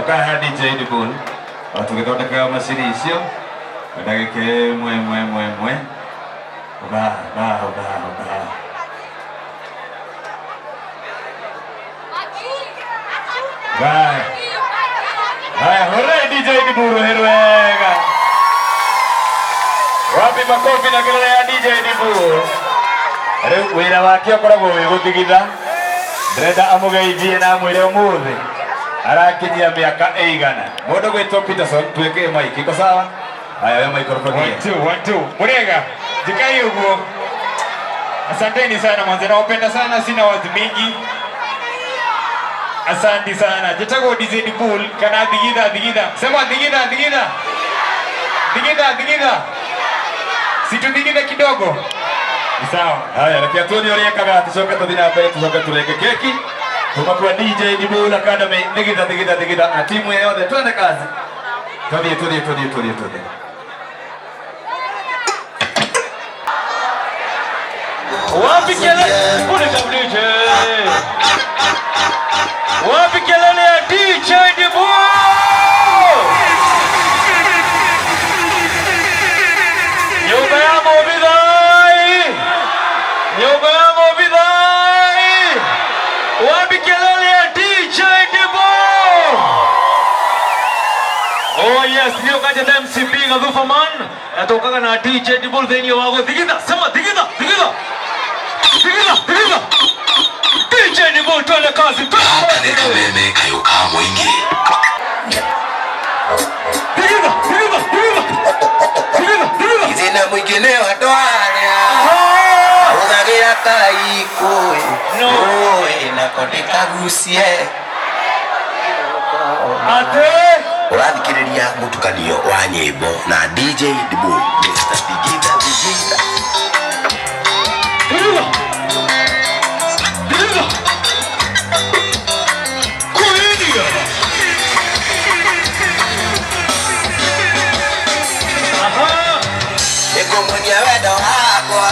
Ũkahe DJ Dibul o tũgĩthondekaga macini icio ndagĩka ĩmwe ĩmwe ĩmwe ĩmwe. Ũka ũka ũka ũka. Haya. Haya, hore DJ Dibul wega. Wapi makofi na kelele ya DJ Dibul? Rĩu wĩra wake ũkoragwo wĩ gũthigitha. Ndĩrenda amũgeithie na amwĩre ũmũthĩ arakinyia mĩaka ĩigana. Mũndũ gwĩtwo Peterson, tuwekee mic. Iko sawa? Haya, we microphone. One, two, one, two. Murega, jikai uguo. Asanteni sana mwanze, nawapenda sana, sina wazi mingi. Asante sana. Jetago DJ Dibul kana thigitha thigitha. Sema thigitha thigitha. Thigitha thigitha. Situthigithe kidogo. Ni sawa. Haya, reke tuone ũrĩa ekaga, tucoke tũthiĩ na mbere, tucoke tũrenge keki kuma kwa DJ Dibul Academy. Thigitha thigitha thigitha na timu yothe, twende kazi. Tũthiĩ tũthiĩ tũthiĩ tũthiĩ tũthiĩ. Wapi kelele? Puliza DJ. Wapi kelele ya DJ Dibul? Nyumba ya Mobidhai. Nyumba ya Mobidhai. Wapi kelele ya DJ Dibul? Oh yes, ndio kaja na MC Big Dhufa man. Natokaga na DJ Dibul thĩinĩ wa gũthigitha. Sema thigitha, thigitha. Thigitha, thigitha. DJ Dibul, twende kazi. Twende kazi. Kameme kayo ka mwingi. Thigitha, thigitha, thigitha. Thigitha, thigitha. Izina mwingine watwara Ugagira kaiku. No. Oi nako ndikagucie. Ate. Ũrathikĩrĩria mũtukanio wa nyĩmbo na DJ Dibul, Mr. Digita Digita. Thigitha. Thigitha. Kuinia. Aha. Nĩngũmuonia wendo wakwa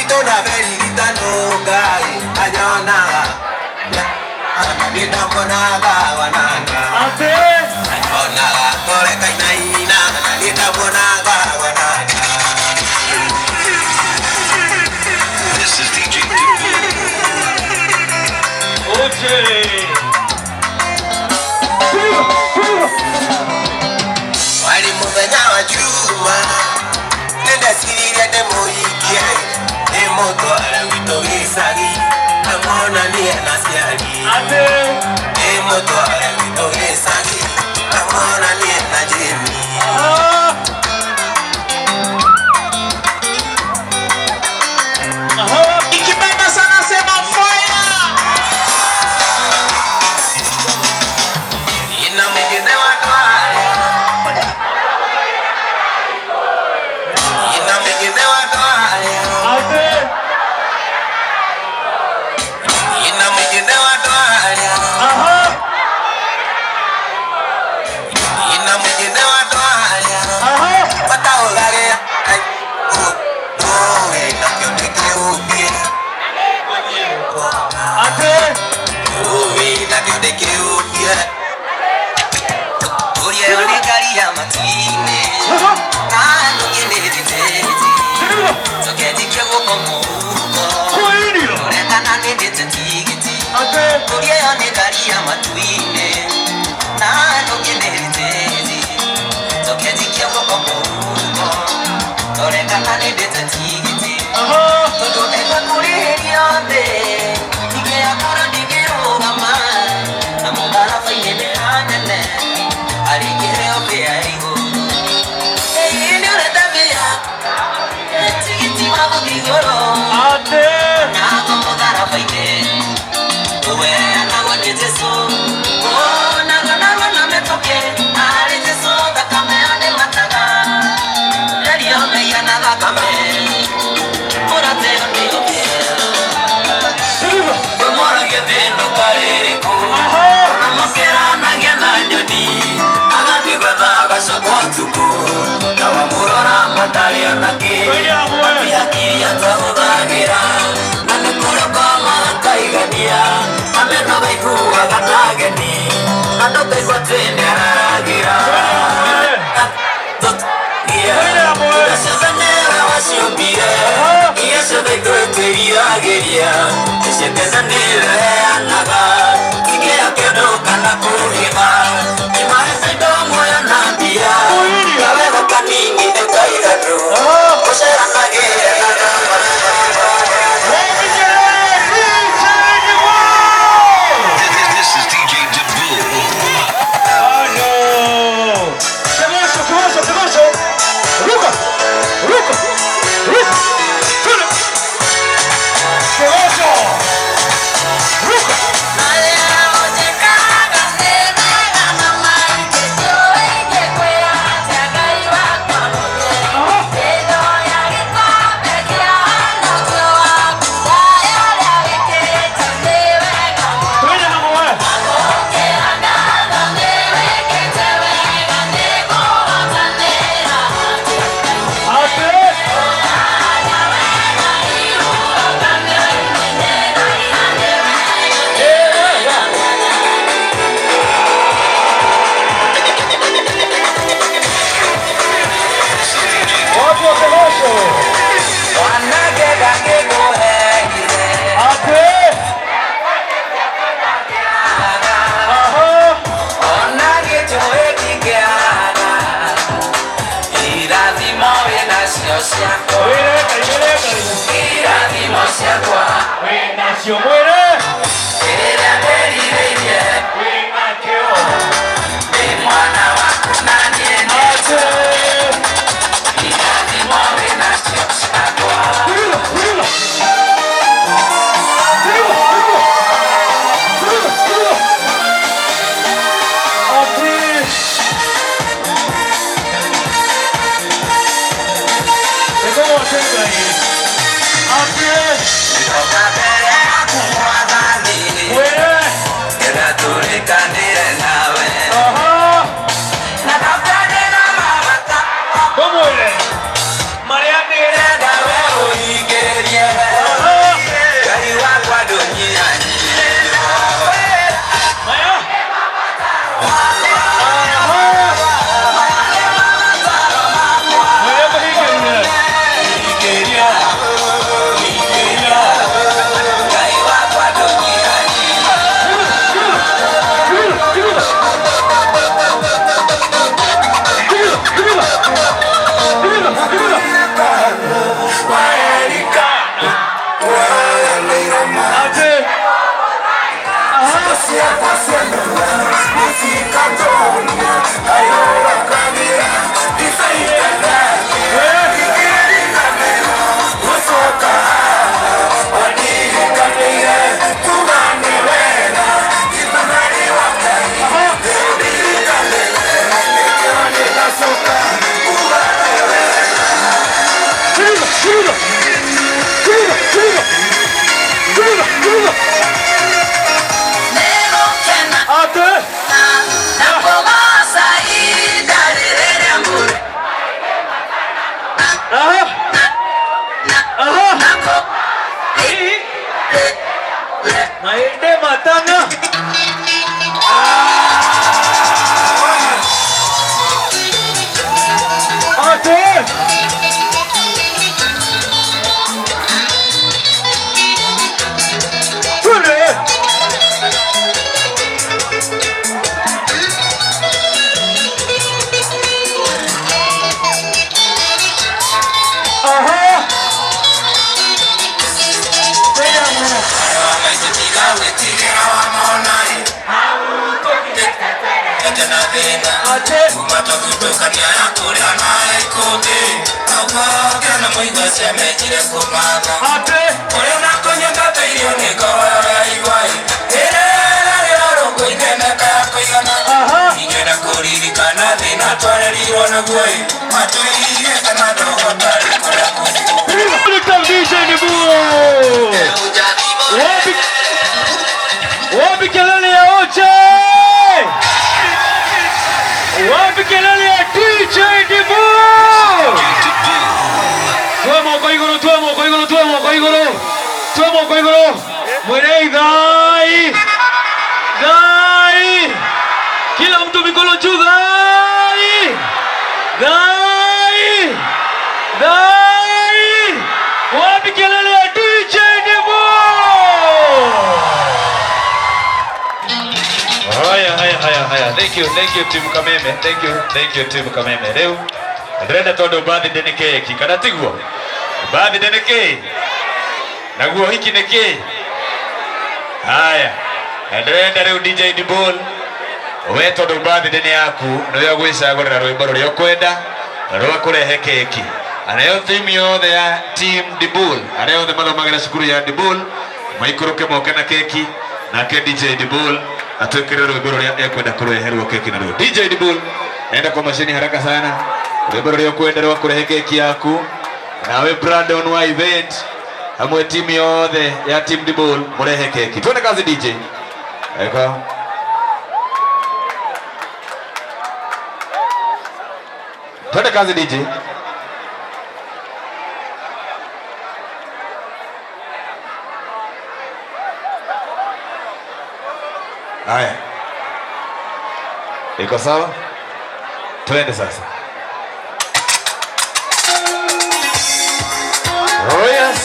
itũna berigitano Ngai anyonaga nĩndamuonaga wananga. Ate. Anyonaga tore kainaina nĩndamuonaga wananga. This is DJ Dibul. Oche. Thigitha, thigitha. Wali mũthenya wa Juma nĩndeciririe ndĩmũhikie ndĩmũtware gwitũ gĩcagi amonanie na ciari. Ate. Ndĩmũtware gwitũ gĩcagi amonanie na Jimmy. Aha. Aha. Ikipenda sana sema fire. Ina mwingine watware Ina mwingine watware Ate. Ina mwingine watware Aha. Ina mwingine watware Aha. Wataũgage Oi nakĩo ndĩkĩũkie. Ate. Oi nakĩo ndĩkĩũkie. Ũrĩa yonekaria matu-inĩ na nũngĩ nĩ thitĩti Thigitha. Tũkenjikia guoko mũhuko Kuinia. Ũrekana nĩ ndĩte tigiti. Ate. Ũrĩa yonekaria matu-inĩ na nũngĩ nĩ thitĩti Tũkenjikia guoko mũhuko Ũrekana nĩ ndĩte tigiti. Aha. Tondũ ndekwa kũrĩhĩria thĩ ingĩakora ndingĩrũgama na mũtharaba-inĩ nĩ hanene arĩ kĩheo kĩa igũrũ. Ĩĩ nĩ ũrenda mbia tigiti wa gũthiĩ igũrũ. Ate. Nago mũtharaba-inĩ ũweanagwo nĩ Jesũ onago narua na mĩtũkĩ arĩ Jesũ thakame yanĩmataga therio mehia na thakame mũrateo nĩ ũkĩ. Thigitha. Kwĩmoragia thĩndũ karĩrĩkũ Aha. amũkĩranagia na nyoni agathiĩ gwetha agacoka ũtukũ na wamũrora matarĩ ona kĩ atihakiria atahũthagĩra na nĩ kũrĩ koma akaigania ameno gaiguaga na ageni na ndũkaigua twĩ Nĩndiragĩria icekeza nĩheanaga kĩgĩa kĩndũ kana kũrĩma imaete indo muoyo na mbia kawega kanini nĩkaiganu gũceranagĩra This is DJ Dibul. Ano. Kemosho, kemosho, kemosho. Ruka. Ruka. Ruka. Twende. Kemosho. Ruka. Twende hapo wewe. Ate. Watu wa Kemosho. Ate. Aha. Mwere, mwere, mwere. Wĩnacio mwĩre. Wĩnakĩo. Ate. Tigila, tigila. Tigila, tigila. Tigila, tigila. Ate. Ĩkũgwate Ngai. Ate. Mwĩre. Aha. Tũmwĩre. Marĩa nĩ. Aha. Maya. Aha. Mwĩre kũhingĩria. Ate. Tigila, tigila. Tigila, tigila. Tigila, tigila. Ate. Aha. Aha. Ii. Maende matanga. Ate. Twende. Aha. Ate. Ate. Aha. Welcome DJ Dibu. Wapi wapi kelele ya Oche? Wapi kelele ya DJ Dibu? Twe moko iguru, twe moko iguru, twe moko iguru. Twe moko iguru. Mwire thai. Thai. Kila mtu mikono juu thai. Thai. Thai. Wapi kelele ya DJ Thank you, thank you team Kameme. Thank you, thank you team Kameme. Rĩu ndĩrenda tondũ birthday nĩ keki kana tiguo? Birthday nĩ kĩ? Naguo hiki nĩ kĩ? Haya, na ndĩrenda rĩu DJ Dibul we tondũ birthday nĩ yaku nĩwe ũgwĩcagũrĩra rwĩmbo rũrĩa ũkwenda rwa kũrehe keki. Anayo theme yothe ya team Dibul, arĩa othe mathomagĩra cukuru ya Dibul maikũrũke moke na keki, nake DJ Dibul atwĩkĩre rwĩmbo rũrĩa ekwenda kũreherwo keki naruo. DJ Dibul, enda kwa mashini haraka sana, rwĩmbo rũrĩa ũkwenda rwa kũrehe keki yaku. Nawe Brandon wa event hamwe timu yothe ya team Dibul murehe keki. Twende kazi DJ. Eko. Twende kazi DJ. Haya. Iko sawa? Twende sasa. Oh yes.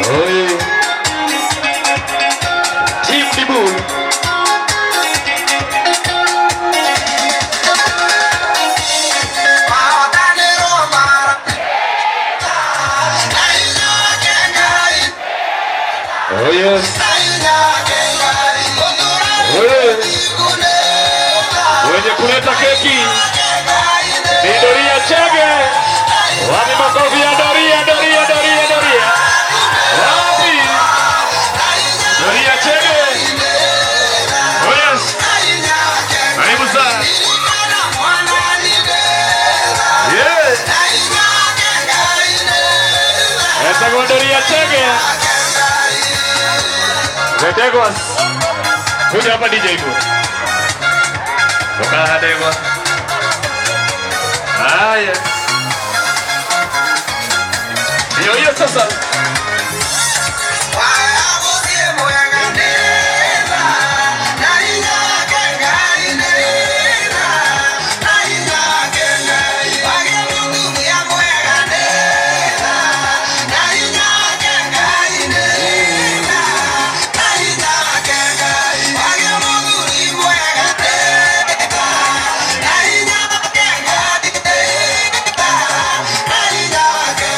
Oh yeah. Team Dibul. Oh yes. Oh yes. Wenye kuleta keki ni Doria Chege. Wapi makofi ya Doria, Doria, Doria, Doria? Wapi? Doria Chege. Oh yes. Karibu sana. Yeah. Etagwo Doria Chege. Ndegwa. Kuja hapa DJ Ibu. Toka Ndegwa. Haya. Ndio hiyo sasa.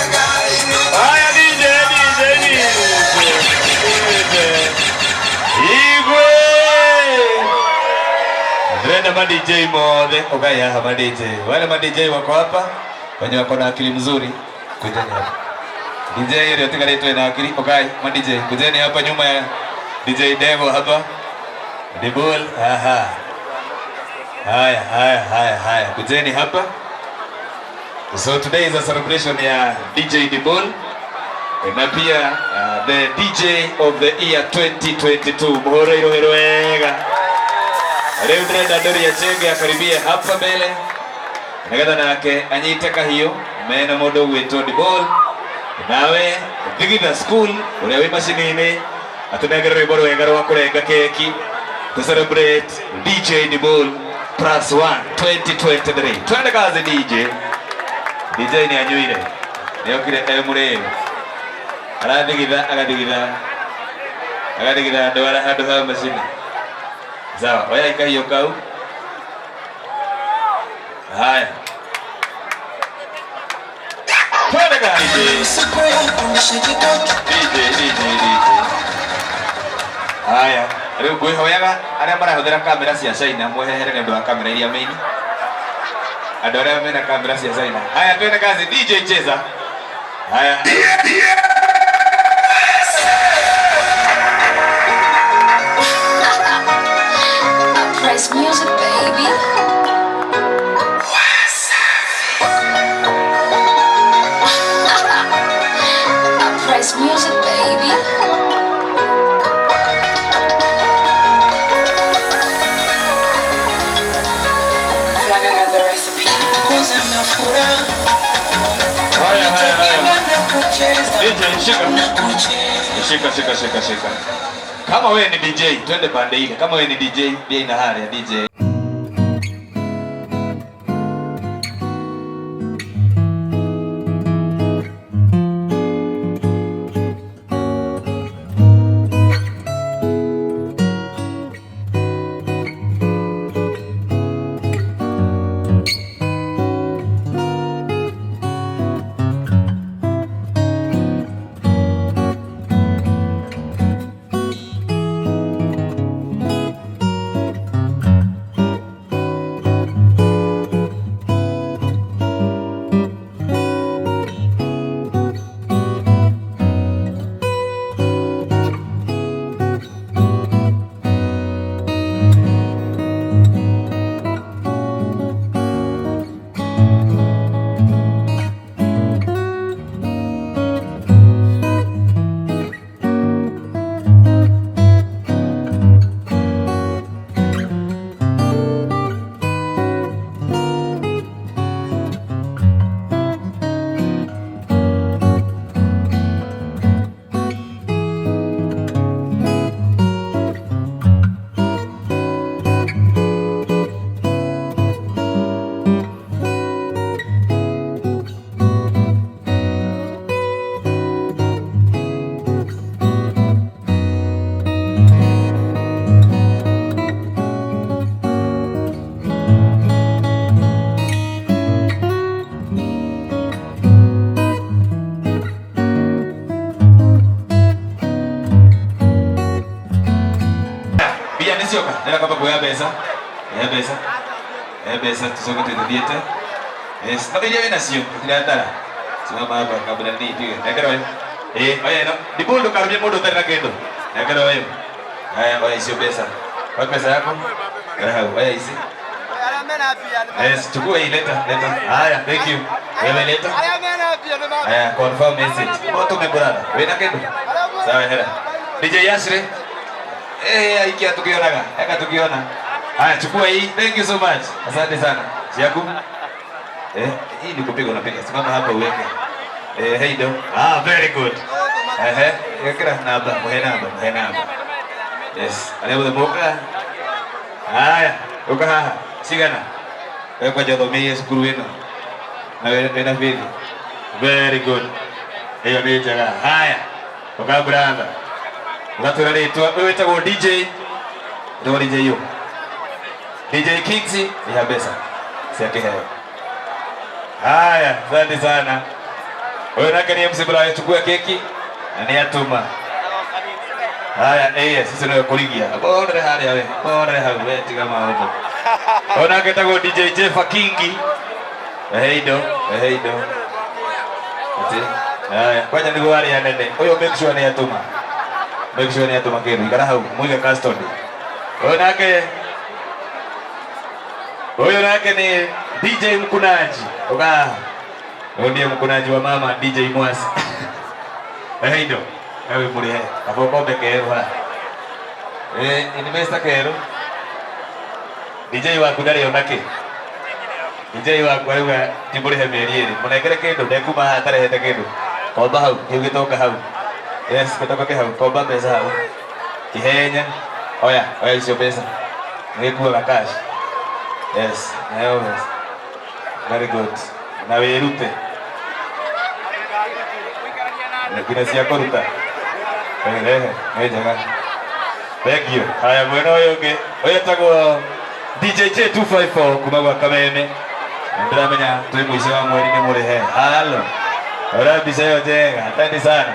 Haya DJ, DJ, DJ. Igwe. Ndĩrenda ma DJ mothe ugai haha ma DJ. Wale ma DJ wako hapa wenye wako na akili mzuri kujeni hapa. DJ ile tigaritwe na akili ugai ma DJ kujeni hapa nyuma ya DJ Devo hapa. Dibul, aha. Haya, haya, haya, haya. Kujeni hapa. So today is a celebration ya DJ Dibul na pia the DJ of the year 2022 muhũrĩirwo wega. Rĩu ndĩrenda Doria Chege akaribie hapa mbele nĩgetha nake anyite kahiũ mena mũndũ ũgwĩtwo Dibul nawe Thigitha School ũrĩa wĩ macini-inĩ atũnengere rwĩmbo rwega rwa kũrenga keki to celebrate DJ Dibul plus one 2023. Twende kazi DJ. DJ nĩ anyuire, nĩ okire e mũrĩu, arathigitha agathigitha agathigitha andũ arĩa handũ ha macini. Sawa, oya ikahiũ kau. Haya. Twende kazi. DJ, DJ, DJ. Haya, rĩu ngwĩhoyaga arĩa marahũthĩra kamera cia China mwehehere nĩ ũndũ wa kamera iria main. Andũ arĩa mena kamera cia China. Haya, twende kazi DJ cheza. Haya. Press music, baby. Press music, baby. Haya, haya, haya. DJ shika. Shika, shika, shika, shika. Kama wewe ni DJ, twende pande ile. Kama wewe ni DJ, pia ina hali ya DJ. Nĩcioka ndĩrenda kwamba kuoya mbeca oya mbeca oya mbeca tũcoke twĩthiĩte. Yes, no iria wĩnacio tũtiratara. Simama hapa kabla nini ipige. Nengera ũyũ. Ĩĩ, oya ĩno. Ndibũ ndũkarumie mũndũ ũtarĩ na kĩndũ. Nengera ũyũ. Haya, oya icio mbeca. Oya pesa yako. Oya hau, oya ici. Yes, chukua hii, leta, leta. Haya, thank you. Wewe leta. Haya, confirm message. Moto brother. Wĩna kĩndũ? Sawa, hera. DJ Yasri. Eh, aikia tukionaga. Eka tukiona. Haya, chukua hii. Thank you so much. Asante sana. Siaku. Eh, hii ni kupiga unapiga. Simama hapa uweke. Eh, hey do. Ah, very good. Ehe, ĩkĩra namba, muhe namba, muhe namba. Yes, arĩa othe moka. Haya, ũka haha. Cigana. Wewe kwanja ũthomeire cukuru ĩno. Na wĩna bithi. Very good. Ĩyo nĩ njega. Haya, ũka brother. Ũgatwĩra rĩtwa. Ũyũ wĩtagwo DJ. Wĩtagwo DJ yũ. DJ Kingsley, iha mbeca cia kĩheo. Haya, asante sana. Huyo nake ni MC Brian, chukua keki na ni atuma. Haya, eh, sisi ndio kurigia. Bonere haria we. Bonere hau we tiga maundu. Huyo nake tagwo DJ Jeffa Kingi. Ehe indo, ehe indo. Ati. Haya, kwanja niguo aria nene. Huyo make sure ni atuma. Make sure ni atuma kindu. Ikara hau, muige custody. Huyo nake Huyo nake ni DJ Mkunaji. Uka. Huyo ndiye mkunaji wa mama DJ Mwasi. Ehe indo. Ewe murihe. Kabo kombe keru ha. Eh, investor keru. DJ waku ndarĩ ona kĩ. DJ waku arauga ti mũrĩhe mĩeri ĩrĩ. Mũnengere kĩndũ ndekuma haha atarehete kĩndũ. Komba hau, kĩu gĩtonga hau. Yes, gĩtonga kĩ hau. Komba mbeca hau. Kĩhenya. Oya, oya icio mbeca. Nĩgĩkuaga cash. Yes, nayo mbeca. Very good. Na wĩrute. Nginya cia kũruta. Rehe, nĩ njega. Thank you. Haya, mwena ũyũ ũngĩ. Ũyũ etagwo DJ J254 kuma gwa Kameme. Ndĩramenya twĩ mũico wa mweri nĩ mũrĩhe. Halo. Ora mbica ĩyo njega. Asante sana.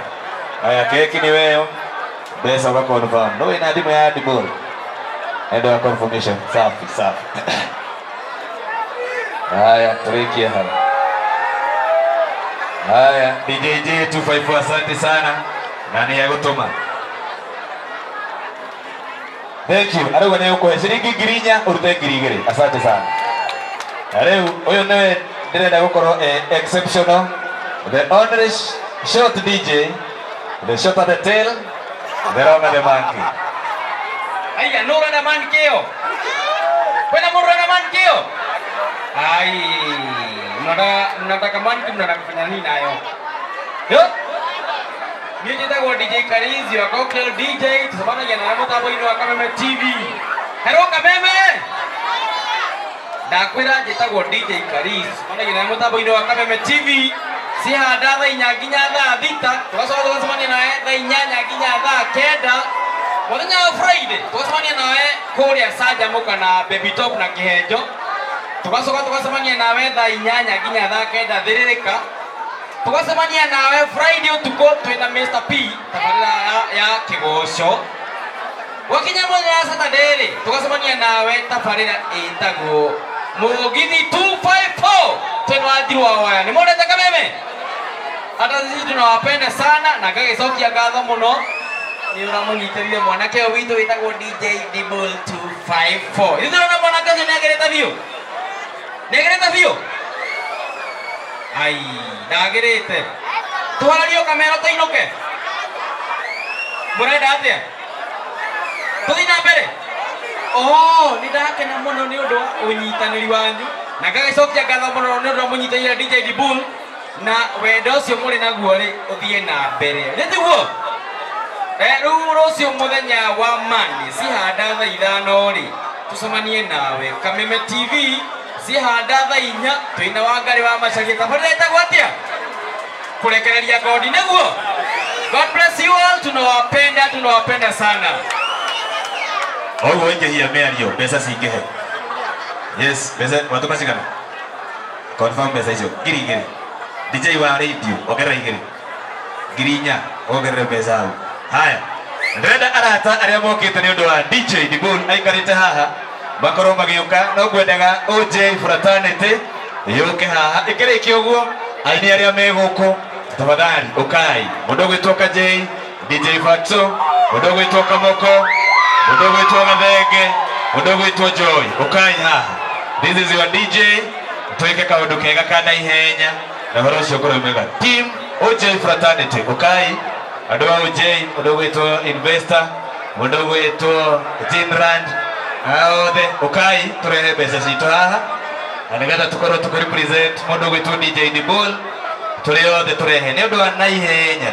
Haya, keki ni weyo. Mbeca ũga confirm. No wĩna thimũ ya Dibol. Endo ya confirmation. Safi, safi. Haya, tuweke hapa. Haya, DJ J254 asante sana. Na nĩ egũtũma. Thank you. Arauga nĩ egũkũhe ciringi 4,000 ũrute 2,000. Asante sana. Na rĩu ũyũ nĩwe ndĩrenda gũkorwo e exceptional. The only short DJ, the shorter the tail, the longer the monkey. Aiya, no urenda man kio. Kwena mũndũ urenda man kio? Ai, mnataka man kio, mnataka kufanya nini nayo? Yo? Niĩ njĩtagwo DJ Karizi wa Cocktail DJ, tũcemanagia na mũtambo-inĩ wa Kameme TV. Hello Kameme! Ndakwĩra njĩtagwo DJ Karizi, tũcemanagia na mũtambo-inĩ wa Kameme TV. Cihanda thaa 4 nginya thaa 6, tũgacoka tũgacemania nawe thaa 8 nginya thaa 9. Mũthenya wa Friday tũgacemania nawe kũrĩa Canjamũka na Baby Top na Kĩhenjo. Tũgacoka tũgacemania nawe thaa 8 nginya thaa 9 Thĩrĩrĩka. Tũgacemania nawe Friday ũtukũ twĩna Mr P tabarĩra ya kĩgoco. Gwakinya mũthenya wa Saturday rĩ, tũgacemania nawe tabarĩra ĩtagwo Mũgithi 254 twĩna Wanjiru wa Waya. Nĩ monete Kameme? Hata sisi tunawapenda sana na ngagĩcokia ngatho mũno nĩ ũramũnyitĩrire mwanake ũyũ witũ wĩtagwo DJ Dibble 254. Ithuĩ tũrona mwanake ũcio nĩagĩrĩte biũ. Nĩagĩrĩte biũ? Ai, ndagĩrĩte. Tũharario kamero tũinũke. Mũrenda atĩa? Tũthiĩ na mbere. Oh, nĩ ndakena mũno nĩ ũndũ wa ũnyitanĩri wanyu na ngagĩcokia ngatho mũno nĩ ũndũ wa mũnyitanĩri DJ Dibul na wendo ũcio mũrĩ naguo rĩ ũthiĩ na mbere. Nĩ tiguo? Rĩu rũciũ mũthenya wa Monday cihanda thaa 5 rĩ tũcemanie nawe Kameme TV cihanda thaa 4 twĩna Wangari wa Macharia tabarĩra ĩtagwo atĩa? Kũrekereria ngodi nĩguo. God bless you all, tunawapenda, tunawapenda sana. Oguo ingĩhia mĩario mbeca cingĩhe. Yes, mbeca watũma cigana? Confirm mbeca icio 2,000. DJ wa radio ongerera 2,000. 4,000 ongerere mbeca hau. Haya. Ndĩrenda arata arĩa mokĩte nĩ ũndũ wa DJ Dibul aikarĩte haha makorwo magĩũka, no ngwendaga OJ Fraternity yũke haha. Ĩkĩrĩkia ũguo, aini arĩa me gũkũ, tafadhali ũkai. Mũndũ ũgwĩtwo Kajei, DJ Fatso, mũndũ ũgwĩtwo Kamoko, mũndũ ũgwĩtwo Gathenge, mũndũ ũgwĩtwo Joy, ũkai haha. This is your DJ. Twĩke kaũndũ kega ka naihenya na ũhoro ũcio ũkorwo wĩ mwega. Team OJ Fraternity, ũkai. Andũ a OJ, mũndũ ũgwĩtwo Investor, mũndũ ũgwĩtwo Jinrand, othe ũkai tũrehe mbeca citũ haha na nĩgetha tũkorwo tũkĩ represent mũndũ ũgwĩtwo DJ Dibul. Tũrĩ othe tũrehe nĩ ũndũ wa naihenya.